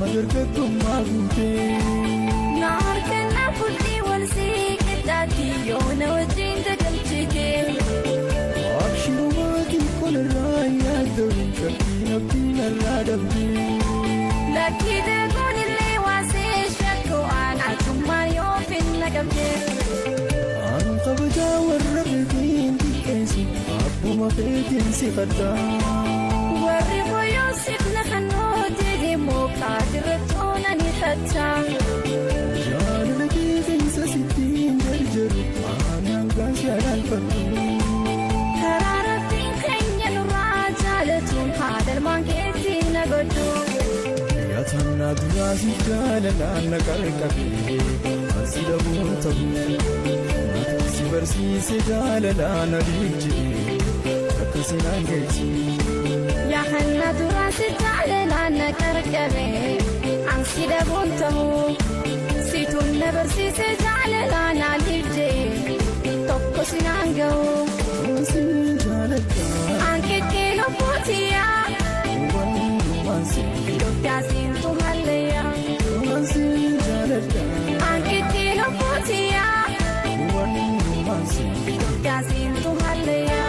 Damma dargaggummaa guutee. Na harkaan fuudhii wal sii qixxaatti yoo na wajjin dagalchite. Abshirumaa xiqqoon yaadda shakkiin abdiin irraa dhabdee. Lakkii deeguun illee waasee shakkoo aan atummaan yoo finna qabde. An kabajaa warra feetiin xiqqeessu abbuma feetiin si fadhaa. Warri boyyoo sifna kanoote deemoo qaadirra toonanii fachaa. Jaalala kee keessa sittiin jarjaru aanaan gaasii alaalfadhu. Karaa rabbiin keenya nurraa jaalatuun haadalmaan keetti na godhu. Yaatannaa duraas jaalalaan na qarqabee ansi dhabuun ta'u. Si barsiise jaalalaan aliif jedhee akkasiin geessu. Yahanna duraasi jaalalaan na qarqabee ansi dhabuun ta'u. Situun na barsiise jaalalaan aliif jee tokko sinaan ga'u. Ansi jaaladha. Ankekkee lubbuutiyaa. Wantumaan si. Dooktaasintu hallayyaa. Ansi jaaladha. Ankekkee lubbuutiyaa. Wantumaan si. Dooktaasintu hallayyaa.